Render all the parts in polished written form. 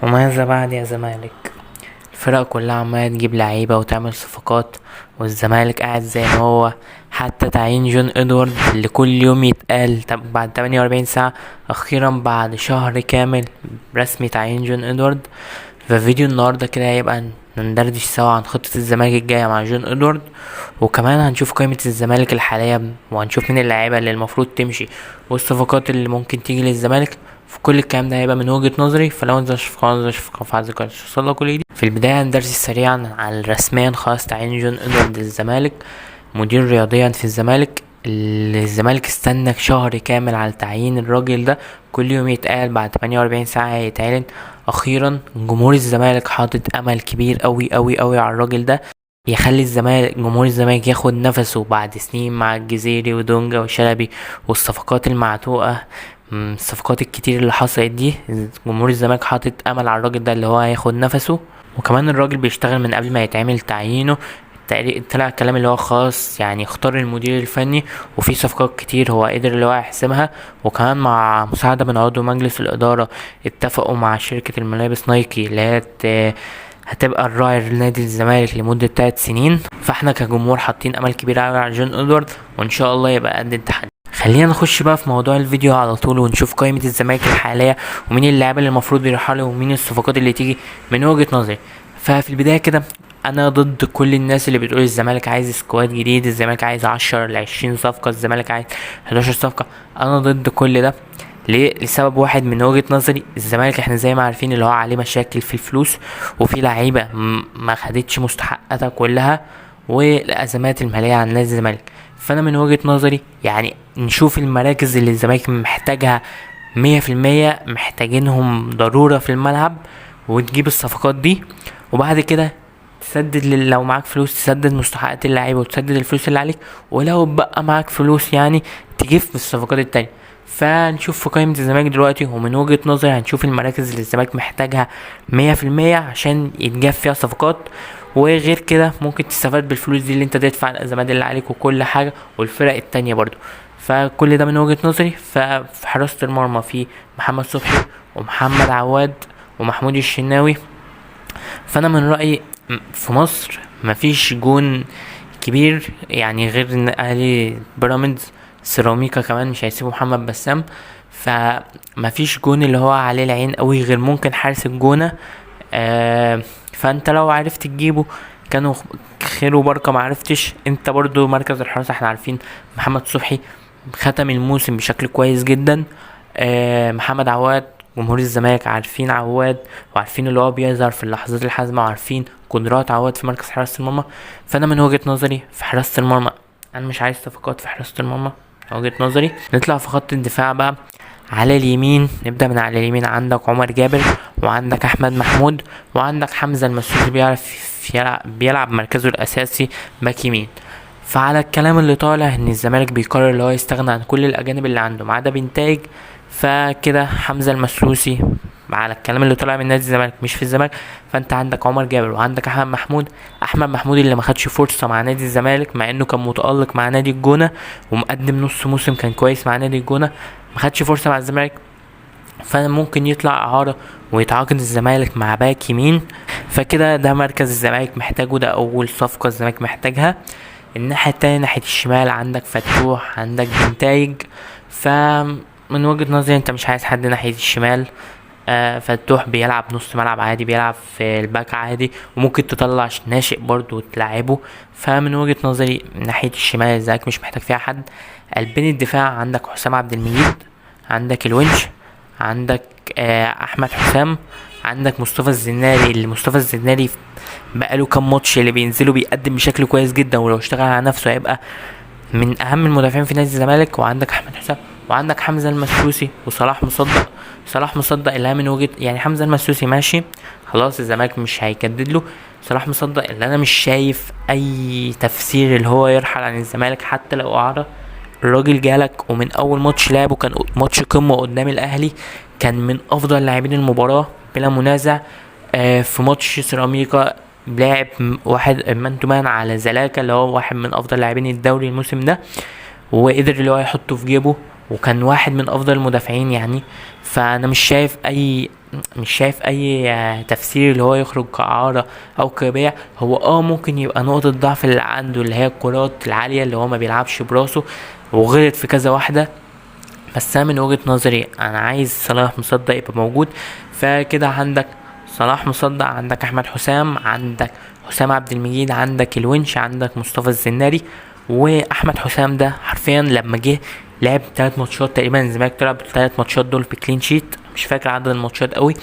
وماذا بعد يا زمالك؟ الفرق كلها عمالة تجيب لعيبة وتعمل صفقات، والزمالك قاعد زي ما هو. حتى تعيين جون ادوارد اللي كل يوم يتقال طب بعد 48 ساعة، اخيرا بعد شهر كامل رسمي تعيين جون ادوارد. ففيديو النهاردة كده هيبقى ندردش سوا عن خطة الزمالك الجاية مع جون ادوارد، وكمان هنشوف قائمة الزمالك الحالية وهنشوف مين اللعيبة اللي المفروض تمشي والصفقات اللي ممكن تيجي للزمالك. في كل الكلام ده هيبقى من وجهة نظري، فلو انت مش في قناة مش في قناة وصل كل دي. في البداية هندردش سريعا على رسميا خلاص تعيين جون ادوارد للزمالك مدير رياضيا في الزمالك. الزمالك استنى شهر كامل على تعيين الراجل ده، كل يوم يتقال بعد 48 ساعة هيتعلن. اخيرا جمهور الزمالك حاطط امل كبير قوي قوي قوي على الراجل ده، يخلي الزمالك جمهور الزمالك ياخد نفسه بعد سنين مع الجزيري ودونجا وشلبي والصفقات المعتوقة، الصفقات الكتير اللي حصلت دي. جمهور الزمالك حاطط امل على الراجل ده اللي هو هياخد نفسه، وكمان الراجل بيشتغل من قبل ما يتعمل تعيينه. طلع الكلام اللي هو خلاص اختار المدير الفني، وفي صفقات كتير هو قدر اللي هو يحسمها، وكمان مع مساعدة من عضو مجلس الإدارة اتفقوا مع شركة الملابس نايكي اللي هي هتبقى الراعي لنادي الزمالك لمدة 3 سنين. فاحنا كجمهور حاطين امل كبير قوي على جون ادوارد، وان شاء الله يبقى قد التحدي. خلينا نخش بقى في موضوع الفيديو على طول ونشوف قائمة الزمالك الحالية ومين اللاعب اللي المفروض يرحلوا ومين الصفقات اللي تيجي من وجهة نظري. ففي البداية كده انا ضد كل الناس اللي بتقول الزمالك عايز squad جديد، الزمالك عايز 10 ل 20 صفقة، الزمالك عايز 11 صفقة. انا ضد كل ده. ليه؟ لسبب واحد من وجهة نظري، الزمالك احنا زي ما عارفين اللي هو عليه مشاكل في الفلوس، وفي لعيبة ما خدتش مستحقاتها كلها، والازمات المالية عن نادي الزمالك. فانا من وجهة نظري نشوف المراكز اللي الزمالك محتاجها مية في المية، محتاجينهم ضرورة في الملعب، وتجيب الصفقات دي، وبعد كده تسدد لو معاك فلوس تسدد مستحقات اللعيبة وتسدد الفلوس اللي عليك، ولو بقى معاك فلوس تجيب في الصفقات التانية. فنشوف في قائمة الزمالك دلوقتي، ومن وجهة نظري هنشوف المراكز اللي الزمالك محتاجها مية في المية عشان يتجاب فيها صفقات، وغير كده ممكن تستفاد بالفلوس دي اللي انت تدفع الازمات اللي عليك وكل حاجة والفرق التانية برضو. فكل ده من وجهة نظري. ففي حراسة المرمى في محمد صبحي ومحمد عواد ومحمود الشناوي. فانا من رأيي في مصر مفيش جون كبير غير ان اهلي بيراميدز سيراميكا كمان مش هيسيبوا محمد بسام، فمفيش جون اللي هو عليه العين قوي غير ممكن حارس الجونة. فانت لو عرفت تجيبه كانوا خير وبركة، ما عرفتش انت برضو مركز الحراسة احنا عارفين محمد صبحي ختم الموسم بشكل كويس جدا. محمد عواد جمهور الزمالك عارفين عواد وعارفين اللي هو بيظهر في اللحظات الحاسمة وعارفين قدرات عواد في مركز حراسة المرمى. فأنا من وجهة نظري في حراسة المرمى أنا مش عايز صفقات في حراسة المرمى من وجهة نظري. نطلع في خط الدفاع بقى على اليمين، نبدأ من على اليمين. عندك عمر جابر وعندك أحمد محمود وعندك حمزة المسلوسي بيلعب مركزه الأساسي باك يمين. فعلى الكلام اللي طالع إن الزمالك بيقرر اللي هو يستغنى عن كل الأجانب اللي عنده ما عدا بنتايج، فكده حمزة المسلوسي على الكلام اللي طالع من نادي الزمالك مش في الزمالك. فانت عندك عمر جابر وعندك احمد محمود، احمد محمود اللي ما خدش فرصة مع نادي الزمالك مع انه كان متألق مع نادي الجونة ومقدم نص موسم كان كويس مع نادي الجونة، ما خدش فرصة مع الزمالك، فممكن يطلع اعارة ويتعاقد الزمالك مع باك يمين. فكده ده مركز الزمالك محتاجه، ده اول صفقة الزمالك محتاجها. الناحية التانية ناحية الشمال عندك فتوح عندك بنتايج. فمن وجهة نظري انت مش عايز حد ناحية الشمال. فتوح بيلعب نص ملعب عادي، بيلعب في الباك عادي، وممكن تطلع ناشئ برضو وتلعبه. فمن وجهة نظري ناحية الشمال الزمالك مش محتاج فيها حد. قلبين الدفاع عندك حسام عبد المجيد، عندك الونش، عندك احمد حسام، عندك مصطفى الزناري. اللي مصطفى الزناري بقاله كام ماتش اللي بينزلوا بيقدم بشكل كويس جدا، ولو اشتغل على نفسه هيبقى من اهم المدافعين في نادي الزمالك. وعندك احمد حسام وعندك حمزة المسلوسي وصلاح مصدق. صلاح مصدق اللي من وجهة حمزة المسلوسي ماشي خلاص الزمالك مش هيجدد له. صلاح مصدق اللي انا مش شايف اي تفسير اللي هو يرحل عن الزمالك حتى لو اعاره. الراجل جالك ومن اول ماتش لعبه كان ماتش قمة قدام الاهلي، كان من افضل لاعبين المباراة بلا منازع. في ماتش سيراميكا لاعب واحد man to man على زلاكا اللي هو واحد من افضل لاعبين الدوري الموسم ده، وقدر اللي هو يحطه في جيبه، وكان واحد من افضل المدافعين. فانا مش شايف اي مش شايف اي تفسير اللي هو يخرج كإعارة او كبيع. هو ممكن يبقى نقطة ضعف اللي عنده اللي هي الكرات العالية اللي هو ما بيلعبش براسه وغلط في كذا واحدة، بس انا من وجهة نظري انا عايز صلاح مصدق يبقى موجود. فكده عندك صلاح مصدق، عندك احمد حسام، عندك حسام عبد المجيد، عندك الونش، عندك مصطفى الزناري. واحمد حسام ده حرفيا لما جه لعب 3 ماتشات تقريبا، الزمالك طلع بال3 ماتشات دول ب clean sheet، مش فاكر عدد الماتشات قوي،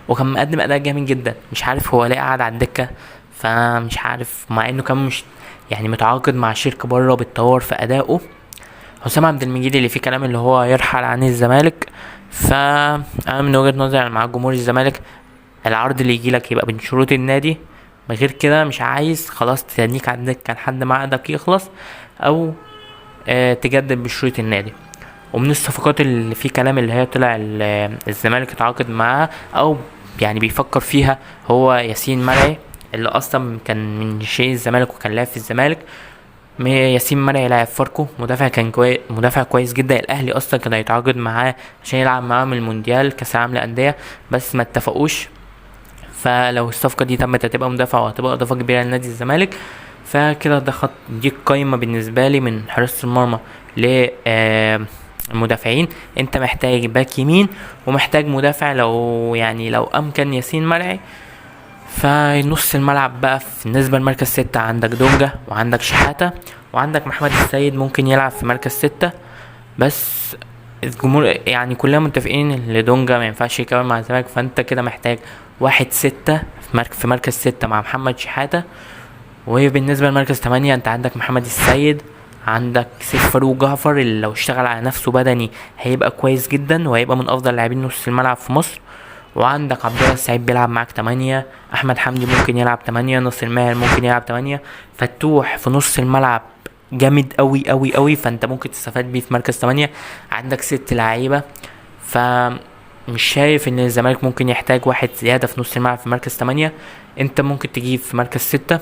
وكان مقدم اداء جامد جدا. مش عارف هو ليه قعد على الدكة، فمش عارف، مع انه كان مش يعني متعاقد مع شركة بره بتطور في ادائه. حسام عبد المجيد اللي فيه كلام اللي هو يرحل عن الزمالك، فانا من وجهة نظري يعني مع جمهور الزمالك العرض اللي يجيلك يبقى من شروط النادي، من غير كده مش عايز، خلاص تستنيك على الدكة لحد ما عقدك يخلص او تجدد بشروط النادي. ومن الصفقات اللي في كلام اللي هي طلع الزمالك اتعاقد معاها او يعني بيفكر فيها هو ياسين مرعي، اللي اصلا كان من شيء الزمالك وكان لاعب في الزمالك. ياسين مرعي لاعب فاركو، مدافع كان مدافع كويس جدا. الاهلي اصلا كان هيتعاقد معاه عشان يلعب معاهم المونديال كاس العالم للاندية، بس ما اتفقوش. فلو الصفقة دي تمت هتبقى مدافع وهتبقى اضافه كبيرة لنادي الزمالك. فكده ده خط، دي القايمة بالنسبة لي من حراسة المرمى ل المدافعين. انت محتاج باك يمين ومحتاج مدافع لو امكن ياسين مرعي. فنص الملعب بقى بالنسبة لمركز 6 عندك دونجا وعندك شحاته وعندك محمد السيد ممكن يلعب في مركز 6، بس الجمهور يعني كلنا متفقين ان دونجا ما ينفعش يكمل مع الزمالك. فانت كده محتاج 1-6 في مركز 6 مع محمد شحاته. وبالنسبة لمركز 8 انت عندك محمد السيد، عندك سيف فاروق جعفر اللي لو اشتغل على نفسه بدني هيبقى كويس جدا وهيبقى من افضل لاعبين نص الملعب في مصر. وعندك عبد الله السعيد بيلعب معاك 8، احمد حمدي ممكن يلعب 8، ناصر ماهر ممكن يلعب 8، فتوح في نص الملعب جامد قوي قوي قوي، فانت ممكن تستفاد بيه في مركز 8. عندك 6 لعيبة، فمش شايف ان الزمالك ممكن يحتاج واحد زيادة في نص الملعب في مركز 8، انت ممكن تجيب في مركز 6.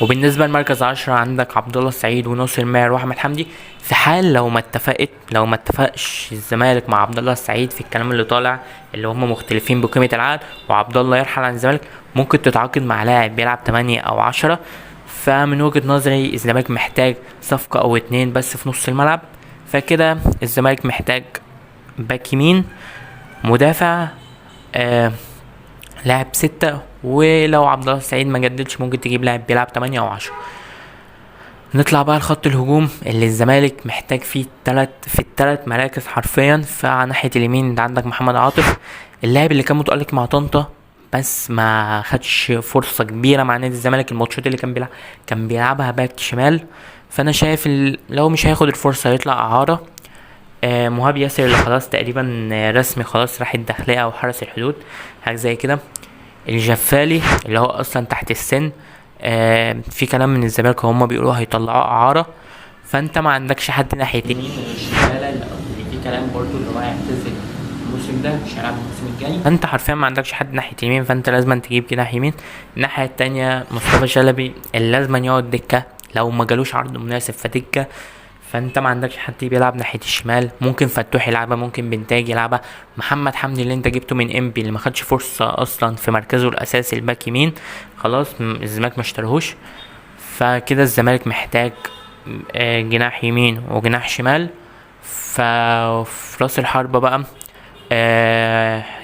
وبالنسبة لمركز 10 عندك عبد الله السعيد وناصر ماهر واحمد حمدي. في حال لو ما اتفقش الزمالك مع عبد الله السعيد في الكلام اللي طالع اللي هم مختلفين بقيمة العقد وعبد الله يرحل عن الزمالك، ممكن تتعاقد مع لاعب بيلعب 8 او 10. فمن وجهه نظري الزمالك محتاج صفقة او 2 بس في نص الملعب. فكده الزمالك محتاج باك يمين، مدافع، لاعب 6، ولو عبد الله السعيد ما جددش ممكن تجيب لاعب بيلعب 8 او 10. نطلع بقى لخط الهجوم اللي الزمالك محتاج فيه في التلات مراكز حرفيا. فعلى ناحية اليمين انت عندك محمد عاطف، اللاعب اللي كان متألق مع طنطا بس ما خدش فرصة كبيرة مع نادي الزمالك. الماتشات اللي كان بيلعبها باك شمال، فانا شايف لو مش هياخد الفرصة هيطلع اعارة. مهاب ياسر اللي خلاص تقريبا رسمي خلاص راح الداخلية او حرس الحدود حاجة زي كده. الجفالي اللي هو اصلا تحت السن، في كلام من الزمالك هم بيقولوا هيطلعوه اعاره. فانت ما عندكش حد ناحية اليمين غير شيكابالا اللي في كلام برضو اللي هو هيعتزل الموسم ده مش هيلعب الموسم الجاي. فانت حرفيا ما عندكش حد ناحية اليمين، فانت لازم تجيب جناح يمين. الناحية التانية مصطفى شلبي اللي لازم يقعد دكه لو ما جالوش عرض مناسب فدكه. فانت ما عندكش حد بيلعب ناحية الشمال، ممكن فتوح يلعبها، ممكن بنتاج يلعبها. محمد حمدي اللي انت جبته من امبي اللي ما خدش فرصة اصلا في مركزه الاساسي الباك يمين، خلاص الزمالك ما اشتريهوش. فكده الزمالك محتاج جناح يمين وجناح شمال. ففي راس الحربة بقى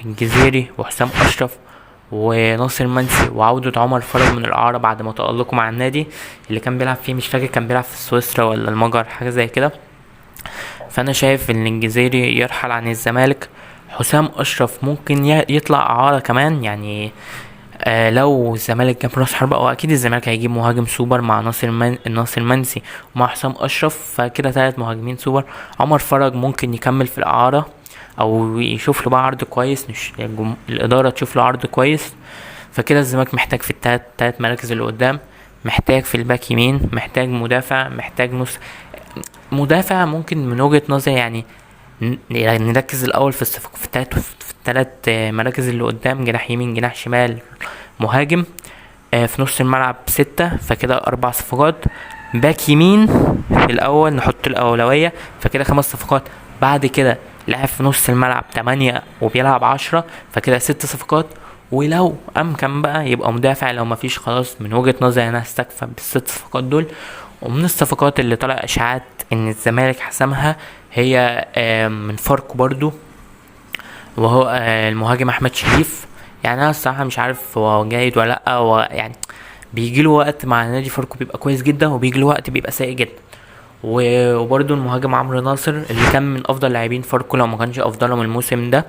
الجزيري وحسام اشرف وناصر منسي وعودة عمر فرج من الإعارة بعد ما تألقوا مع النادي اللي كان بيلعب فيه، مش فاكر كان بيلعب في سويسرا ولا المجر حاجة زي كده. فأنا شايف إن الجزيري يرحل عن الزمالك. حسام أشرف ممكن يطلع إعارة كمان، يعني لو الزمالك جاب راس حربة، أو أكيد الزمالك هيجيب مهاجم سوبر مع ناصر منسي ومع حسام أشرف، فكده 3 مهاجمين سوبر. عمر فرج ممكن يكمل في الإعارة او يشوف له بقى عرض كويس، مش الادارة تشوف له عرض كويس. فكده الزمالك محتاج في التلات مراكز اللي قدام، محتاج في الباك يمين، محتاج مدافع، محتاج نص مدافع. ممكن من وجهة نظري يعني نركز الاول في الصفقة في التلات مراكز اللي قدام، جناح يمين، جناح شمال، مهاجم. في نص الملعب 6، فكده 4 صفقات. باك يمين في الاول نحط الاولوية، فكده 5 صفقات. بعد كده لاعب في نص الملعب 8 وبيلعب 10، فكده 6 صفقات. ولو امكن بقى يبقى مدافع، لو مفيش خلاص من وجهة نظري انا هستكفى بالست صفقات دول. ومن الصفقات اللي طلع اشاعات ان الزمالك حسمها هي من فاركو برضو، وهو المهاجم احمد شريف. يعني انا الصراحة مش عارف هو جيد ولا لا، هو يعني بيجي له وقت مع نادي فاركو بيبقى كويس جدا، وبيجي له وقت بيبقى سيء جدا. وبرده المهاجم عمرو ناصر اللي كان من افضل لاعبين فاركو لو ما كانش افضلهم الموسم ده،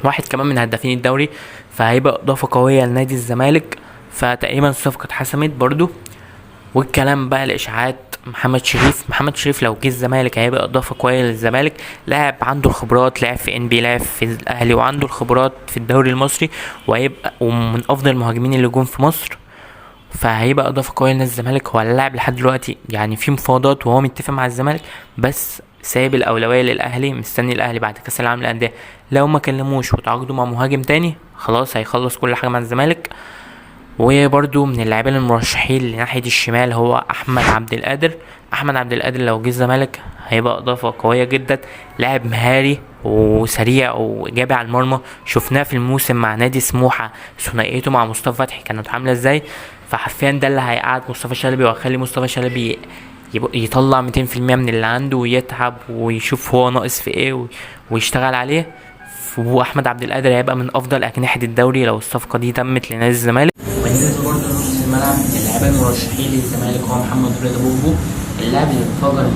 واحد كمان من هدافين الدوري، فهيبقى اضافه قوية لنادي الزمالك. فتقريبا الصفقة اتحسمت برده. والكلام بقى الاشاعات محمد شريف، محمد شريف لو جه الزمالك هيبقى اضافه قوية للزمالك، لاعب عنده الخبرات، لعب في انبي، لعب في الاهلي، وعنده الخبرات في الدوري المصري، وهيبقى ومن افضل المهاجمين اللي جم في مصر، فهيبقى اضافه قوية لنادي الزمالك. هو اللاعب لحد دلوقتي يعني في مفاوضات وهو متفق مع الزمالك، بس سايب الاولوية للاهلي، مستني الاهلي بعد كاس العالم للاندية، لو ما كلموش وتعاقدوا مع مهاجم تاني خلاص هيخلص كل حاجة مع الزمالك. وبرده من اللاعبين المرشحين لناحيه الشمال هو احمد عبد القادر. احمد عبد القادر لو جه الزمالك هيبقى اضافه قوية جدا، لاعب مهاري وسريع وايجابي على المرمى، شفناه في الموسم مع نادي سموحه ثنائيته مع مصطفى فتحي كانت عامله ازاي. فحرفيا ده اللي هيقعد مصطفى شلبي وهيخلي مصطفى شلبي يطلع 200% من اللي عنده ويتعب ويشوف هو ناقص في ايه ويشتغل عليه. واحمد عبد القادر هيبقى من افضل اجنحة الدوري لو الصفقة دي تمت لنادي الزمالك. وبالنسبة برضه لنص الملعب، اللاعبين المرشحين للزمالك هو محمد رضا بوبو، اللاعب اللي انفجر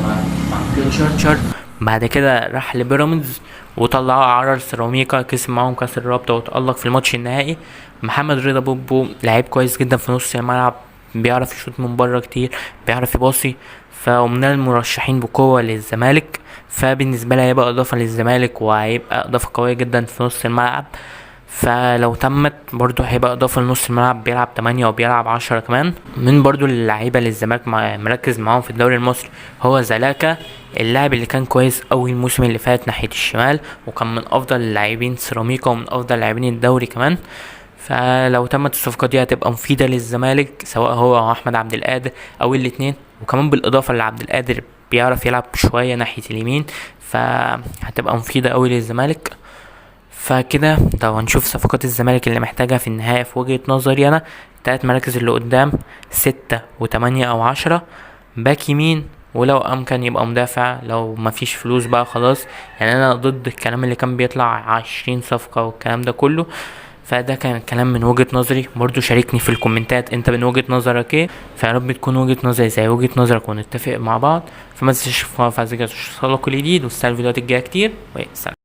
مع فيوتشر، بعد كده راح لبيراميدز وطلعوا عرر سيراميكا، كسب معاهم كاس الرابطة وتألق في الماتش النهائي. محمد رضا بوبو لعيب كويس جدا في نص الملعب، بيعرف يشوط من بره كتير، بيعرف يباصي، فمن المرشحين بقوة للزمالك. فبالنسبه لي هيبقى اضافه للزمالك وهيبقى اضافه قوية جدا في نص الملعب، فلو تمت برضو هيبقى اضافه لنص الملعب، بيلعب 8 وبيلعب 10 كمان. من برضو اللعيبة اللي الزمالك مركز معاهم في الدوري المصري هو زلاكا، اللاعب اللي كان كويس قوي الموسم اللي فات ناحية الشمال، وكان من افضل اللاعبين سيراميكا ومن افضل لاعبين الدوري كمان. فلو تمت الصفقة دي هتبقى مفيدة للزمالك، سواء هو او احمد عبد القادر او الاثنين. وكمان بالاضافة لعبد القادر بيعرف يلعب شوية ناحية اليمين، فهتبقى مفيدة قوي للزمالك. فكده لو هنشوف صفقات الزمالك اللي محتاجها في النهاية في وجهة نظري أنا، 3 مراكز اللي قدام 6 و8 أو 10، باك يمين، ولو أمكن يبقى مدافع لو مفيش فلوس بقى خلاص. يعني أنا ضد الكلام اللي كان بيطلع 20 صفقة والكلام ده كله، فده كان كلام من وجهة نظري. برضو شاركني في الكومنتات انت من وجهة نظرك ايه، فيا رب تكون وجهة نظري زي وجهة نظرك ونتفق مع بعض. فما تنساش تفعل زر الاشتراك الجديد وتستنى الفيديوهات الجاية كتير، وسلام.